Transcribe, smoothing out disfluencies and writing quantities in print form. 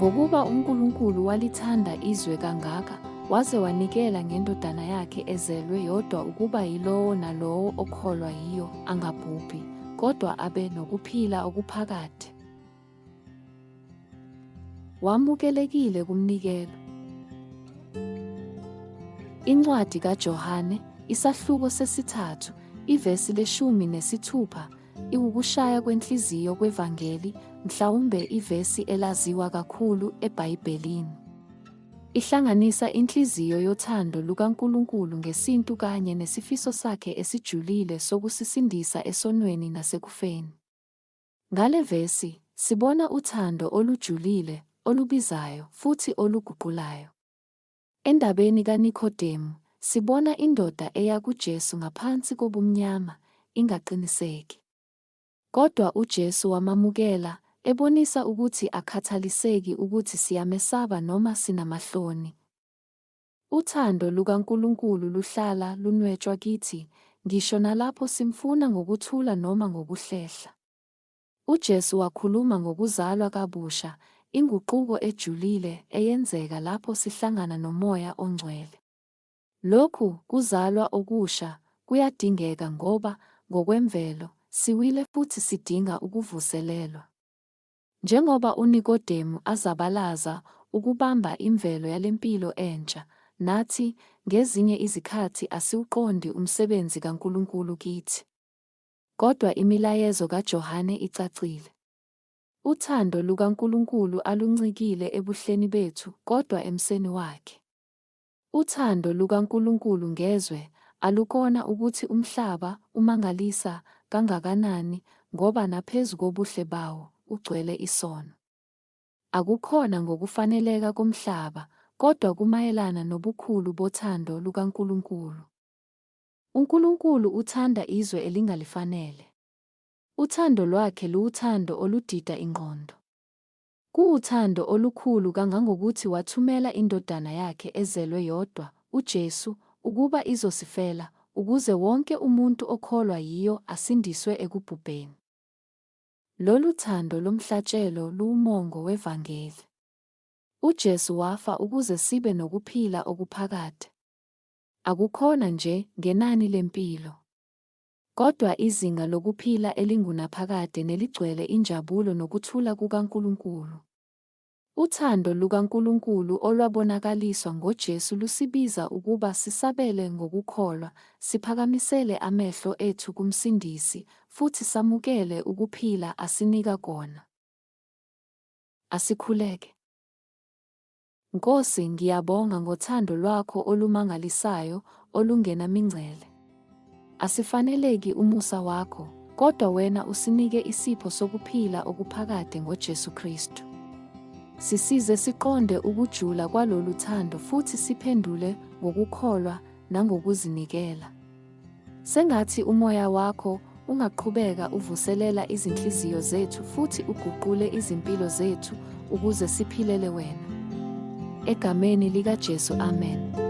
Ngokuba uNkulunkulu walithanda izwe kangaka, waze wanikela ngeNdodana yakhe ezelwe yodwa ukuba yilowo nalowo okholwa yiyo angabhubhi, kodwa abe nokuphila okuphakade. Wamukelekile kumnikelo. Incwadi kaJohane, isahluko sesithathu, ivesi le-16, iwukushaya kwenhliziyo kwevangeli, mhlawumbe ivesi elaziwa kakhulu eBhayibhelini. Ihlanganisa inhliziyo yothando lukaNkulunkulu ngesintu kanye nesifiso sakhe esijulile sokusisindisa esonweni nasekufeni. Ngale vesi, sibona uthando olujulile, olubizayo, futhi oluguqulayo. Endabeni kaNikhodemu, sibona indoda eya kuJesu ngaphansi kobumnyama, ingaqiniseki. Kodwa uJesu wamamukela, ebonisa ukuthi akhathaliseki ukuthi siyamesaba noma sinamahloni. Uthando lukaNkulunkulu luhlala lunwetshwa kithi, ngisho nalapho simfuna ngokuthula noma ngokuhlehla. UJesu wakhuluma ngokuzalwa kabusha, inguquko ejulile eyenzeka lapho sihlangana noMoya oNgcwele. Lokhu kuzalwa okusha kuyadingeka ngoba, ngokwemvelo, siwile futhi sidinga ukuvuselelwa. Njengoba uNikodemu azabalaza ukubamba imvelo yalempilo entsha, nathi ngezinye izikhathi asiwuqondi umsebenzi kaNkulunkulu kithi. Kodwa imilayezo kaJohane icacile. Uthando lukaNkulunkulu aluncikile ebuhleni bethu kodwa emseni wakhe. Uthando lukaNkulunkulu ngezwe alukona ukuthi umhlaba umangalisa kangakanani ngoba naphezu kobuhle bawo, ugcwele isono. Akukhona ngokufaneleka komhlaba, kodwa kumayelana nobukhulu bothando lukaNkulunkulu. UNkulunkulu uthanda izwe elingalifanele. Uthando lwakhe luwuthando oludida ingqondo. Kuwuthando olukhulu kangangokuthi wathumela iNdodana yakhe ezelwe yodwa, uJesu, ukuba izosifela, ukuze wonke umuntu okholwa yiyo asindiswe ekubhubheni. Lolu thando lomhlatshelo luwumongo wevangeli. UJesu wafa ukuze sibe nokuphila okuphakade. Akukhona nje ngenani lempilo, kodwa izinga lokuphila elingunaphakade neligcwele injabulo nokuthula kukaNkulunkulu. Uthando lukaNkulunkulu olwabonakaliswa ngoJesu lusibiza ukuba sisabele ngokukholwa, siphakamisele amehlo ethu kuMsindisi, futhi samukele ukuphila asinika kona. Asikhuleke. Nkosi, ngiyabonga ngothando lwakho olumangalisayo olungenamingcele. Asifaneleki umusa wakho, kodwa wena usinike isipho sokuphila okuphakade ngoJesu Kristu. Sisize siqonde ukujula kwalolu thando futhi siphendule ngokukholwa nangokuzinikela. Sengathi uMoya wakho ungaqhubeka uvuselela izinhliziyo zethu futhi uguqule izimpilo zethu ukuze siphilele wena. Egameni likaJesu, amen.